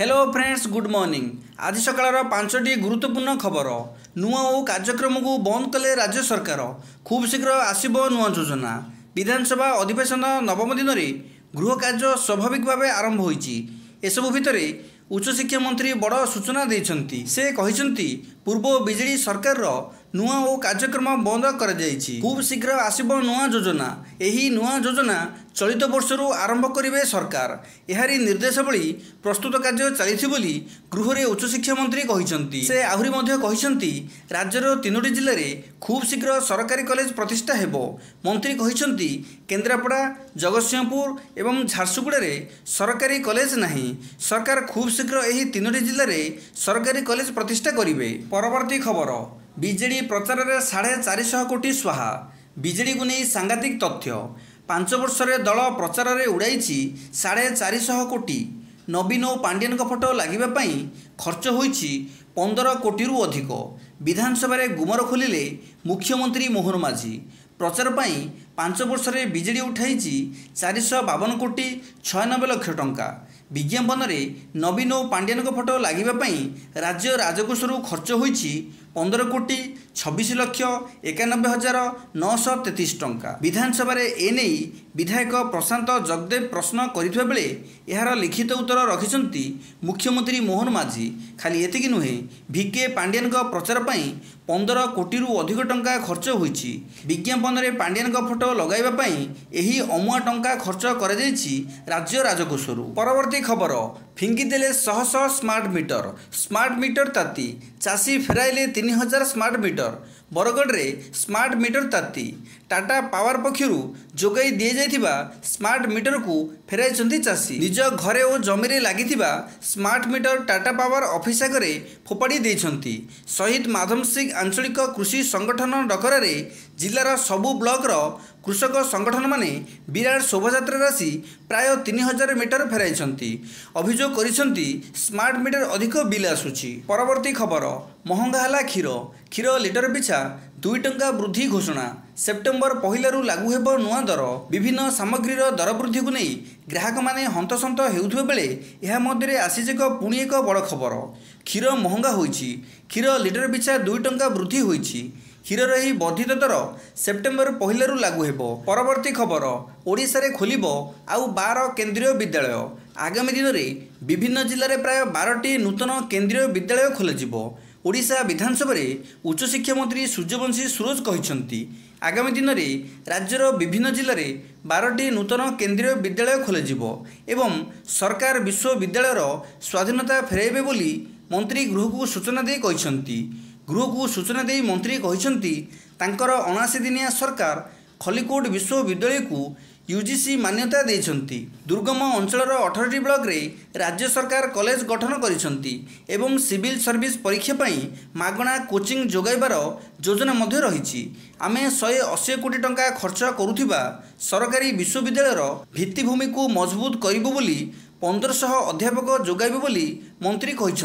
Hello friends, good morning. ଆଜି ସକାଳର 5ଟି ଗୁରୁତ୍ୱପୂର୍ଣ୍ଣ ଖବର। ନୂଆ ଓ କାର୍ଯ୍ୟକ୍ରମକୁ ବନ୍ଦ କଲେ ରାଜ୍ୟ ସରକାର। ଖୁବ୍ ଶୀଘ୍ର ଆସିବ ନୂଆ ଯୋଜନା। ବିଧାନସଭା ଅଧିବେଶନ ନବମ ଦିନରେ ଗୃହ କାର୍ଯ୍ୟ ସ୍ୱାଭାବିକ ଭାବେ ଆରମ୍ଭ ହୋଇଛି। ଏସବୁ ଭିତରେ ଉଚ୍ଚଶିକ୍ଷା ମନ୍ତ୍ରୀ ବଡ଼ ସୂଚନା ଦେଇଛନ୍ତି। ସେ କହିଛନ୍ତି, ପୂର୍ବ ବିଜେଡି ସରକାରର ନୂଆ ଓ କାର୍ଯ୍ୟକ୍ରମ ବନ୍ଦ କରାଯାଇଛି। ଖୁବ୍ ଶୀଘ୍ର ଆସିବ ନୂଆ ଯୋଜନା। ଏହି ନୂଆ ଯୋଜନା ଚଳିତ ବର୍ଷରୁ ଆରମ୍ଭ କରିବେ ସରକାର। ଏହାରି ନିର୍ଦ୍ଦେଶାବଳୀ ପ୍ରସ୍ତୁତ କାର୍ଯ୍ୟ ଚାଲିଛି ବୋଲି ଗୃହରେ ଉଚ୍ଚଶିକ୍ଷା ମନ୍ତ୍ରୀ କହିଛନ୍ତି। ସେ ଆହୁରି ମଧ୍ୟ କହିଛନ୍ତି, ରାଜ୍ୟର 3ଟି ଜିଲ୍ଲାରେ ଖୁବ୍ ଶୀଘ୍ର ସରକାରୀ କଲେଜ ପ୍ରତିଷ୍ଠା ହେବ। ମନ୍ତ୍ରୀ କହିଛନ୍ତି, କେନ୍ଦ୍ରାପଡ଼ା, ଜଗତସିଂହପୁର ଏବଂ ଝାରସୁଗୁଡ଼ାରେ ସରକାରୀ କଲେଜ ନାହିଁ। ସରକାର ଖୁବ୍ ଶୀଘ୍ର ଏହି 3ଟି ଜିଲ୍ଲାରେ ସରକାରୀ କଲେଜ ପ୍ରତିଷ୍ଠା କରିବେ। ପରବର୍ତ୍ତୀ ଖବର, ବିଜେଡି ପ୍ରଚାରରେ 450 କୋଟି ସ୍ୱାହା। ବିଜେଡିକୁ ନେଇ ସାଂଘାତିକ ତଥ୍ୟ। 5 ବର୍ଷରେ ଦଳ ପ୍ରଚାରରେ ଉଡ଼ାଇଛି 450 କୋଟି। ନବୀନ ଓ ପାଣ୍ଡିଆନଙ୍କ ଫଟୋ ଲାଗିବା ପାଇଁ ଖର୍ଚ୍ଚ ହୋଇଛି 15 କୋଟିରୁ ଅଧିକ। ବିଧାନସଭାରେ ଗୁମର ଖୋଲିଲେ ମୁଖ୍ୟମନ୍ତ୍ରୀ ମୋହନ ମାଝୀ। ପ୍ରଚାର ପାଇଁ 5 ବର୍ଷରେ ବିଜେଡି ଉଠାଇଛି 452 କୋଟି 96 ଲକ୍ଷ ଟଙ୍କା। ବିଜ୍ଞାପନରେ ନବୀନ ଓ ପାଣ୍ଡିଆନଙ୍କ ଫଟୋ ଲାଗିବା ପାଇଁ ରାଜ୍ୟ ରାଜକୋଷରୁ ଖର୍ଚ୍ଚ ହୋଇଛି 15 କୋଟି 26 ଲକ୍ଷ 91 ହଜାର 933 ଟଙ୍କା। ବିଧାନସଭାରେ ଏନେଇ ବିଧାୟକ ପ୍ରଶାନ୍ତ ଜଗଦେବ ପ୍ରଶ୍ନ କରିଥିବା ବେଳେ ଏହାର ଲିଖିତ ଉତ୍ତର ରଖିଛନ୍ତି ମୁଖ୍ୟମନ୍ତ୍ରୀ ମୋହନ ମାଝୀ। ଖାଲି ଏତିକି ନୁହେଁ, ଭିକେ ପାଣ୍ଡିଆନଙ୍କ ପ୍ରଚାର ପାଇଁ 15 କୋଟିରୁ ଅଧିକ ଟଙ୍କା ଖର୍ଚ୍ଚ ହୋଇଛି। ବିଜ୍ଞାପନରେ ପାଣ୍ଡିଆନଙ୍କ ଫଟୋ ଲଗାଇବା ପାଇଁ ଏହି ଅମୁଆ ଟଙ୍କା ଖର୍ଚ୍ଚ କରାଯାଇଛି ରାଜ୍ୟ ରାଜକୋଷରୁ। ପରବର୍ତ୍ତୀ ଖବର, ଫିଙ୍ଗିଦେଲେ ଶହ ଶହ ସ୍ମାର୍ଟ ମିଟର। ସ୍ମାର୍ଟ ମିଟର ତାତି, ଚାଷୀ ଫେରାଇଲେ 3000 ସ୍ମାର୍ଟ ମିଟର। ବରଗଡ଼ରେ ସ୍ମାର୍ଟ ମିଟର ତାତି। ଟାଟା ପାୱାର ପକ୍ଷରୁ ଯୋଗାଇ ଦିଆଯାଇଥିବା ସ୍ମାର୍ଟ ମିଟରକୁ ଫେରାଇଛନ୍ତି ଚାଷୀ। ନିଜ ଘରେ ଓ ଜମିରେ ଲାଗିଥିବା smart meter Tata power office ଆଗରେ ଫୋପାଡ଼ି ଦେଇଛନ୍ତି। ଶହୀଦ ମାଧବ ସିଂ ଆଞ୍ଚଳିକ କୃଷି ସଂଗଠନ ଡକରାରେ ଜିଲ୍ଲାର ସବୁ ବ୍ଲକର କୃଷକ ସଂଗଠନମାନେ ବିରାଟ ଶୋଭାଯାତ୍ରାରେ ଆସି ପ୍ରାୟ 3000 ମିଟର ଫେରାଇଛନ୍ତି। ଅଭିଯୋଗ କରିଛନ୍ତି, ସ୍ମାର୍ଟ ମିଟର ଅଧିକ ବିଲ୍ ଆସୁଛି। ପରବର୍ତ୍ତୀ ଖବର, ମହଙ୍ଗା ହେଲା କ୍ଷୀର। କ୍ଷୀର ଲିଟର ପିଛା 2 ଟଙ୍କା ବୃଦ୍ଧି ଘୋଷଣା। ସେପ୍ଟେମ୍ବର 1ରୁ ଲାଗୁ ହେବ ନୂଆ ଦର। ବିଭିନ୍ନ ସାମଗ୍ରୀର ଦର ବୃଦ୍ଧିକୁ ନେଇ ଗ୍ରାହକମାନେ ହନ୍ତସନ୍ତ ହେଉଥିବା ବେଳେ ଏହା ମଧ୍ୟରେ ଆସିଛି ପୁଣି ଏକ ବଡ଼ ଖବର। କ୍ଷୀର ମହଙ୍ଗା ହୋଇଛି। କ୍ଷୀର ଲିଟର ପିଛା 2 ଟଙ୍କା ବୃଦ୍ଧି ହୋଇଛି। କ୍ଷୀରର ଏହି ବର୍ଦ୍ଧିତ ଦର ସେପ୍ଟେମ୍ବର 1ରୁ ଲାଗୁ ହେବ। ପରବର୍ତ୍ତୀ ଖବର, ଓଡ଼ିଶାରେ ଖୋଲିବ ଆଉ 12 କେନ୍ଦ୍ରୀୟ ବିଦ୍ୟାଳୟ। ଆଗାମୀ ଦିନରେ ବିଭିନ୍ନ ଜିଲ୍ଲାରେ ପ୍ରାୟ 12ଟି ନୂତନ କେନ୍ଦ୍ରୀୟ ବିଦ୍ୟାଳୟ ଖୋଲାଯିବ। ଓଡ଼ିଶା ବିଧାନସଭାରେ ଉଚ୍ଚଶିକ୍ଷା ମନ୍ତ୍ରୀ ସୂର୍ଯ୍ୟବଂଶୀ ସୂରଜ କହିଛନ୍ତି, ଆଗାମୀ ଦିନରେ ରାଜ୍ୟର ବିଭିନ୍ନ ଜିଲ୍ଲାରେ 12ଟି ନୂତନ କେନ୍ଦ୍ରୀୟ ବିଦ୍ୟାଳୟ ଖୋଲାଯିବ ଏବଂ ସରକାର ବିଶ୍ୱବିଦ୍ୟାଳୟର ସ୍ୱାଧୀନତା ଫେରାଇବେ ବୋଲି ମନ୍ତ୍ରୀ ଗୃହକୁ ସୂଚନା ଦେଇ କହିଛନ୍ତି। ଗୃହକୁ ସୂଚନା ଦେଇ ମନ୍ତ୍ରୀ କହିଛନ୍ତି, ତାଙ୍କର 79 ଦିନିଆ ସରକାର ଖଲିକୋଟ ବିଶ୍ୱବିଦ୍ୟାଳୟକୁ ୟୁଜିସି ମାନ୍ୟତା ଦେଇଛନ୍ତି। ଦୁର୍ଗମ ଅଞ୍ଚଳର 18ଟି ବ୍ଲକରେ ରାଜ୍ୟ ସରକାର କଲେଜ ଗଠନ କରିଛନ୍ତି ଏବଂ ସିଭିଲ୍ ସର୍ଭିସ ପରୀକ୍ଷା ପାଇଁ ମାଗଣା କୋଚିଂ ଯୋଗାଇବାର ଯୋଜନା ମଧ୍ୟ ରହିଛି। ଆମେ 180 କୋଟି ଟଙ୍କା ଖର୍ଚ୍ଚ କରୁଥିବା ସରକାରୀ ବିଶ୍ୱବିଦ୍ୟାଳୟର ଭିତ୍ତିଭୂମିକୁ ମଜବୁତ କରିବୁ ବୋଲି 1500 ଅଧ୍ୟାପକ ଯୋଗାଇବୁ ବୋଲି ମନ୍ତ୍ରୀ କହିଛନ୍ତି।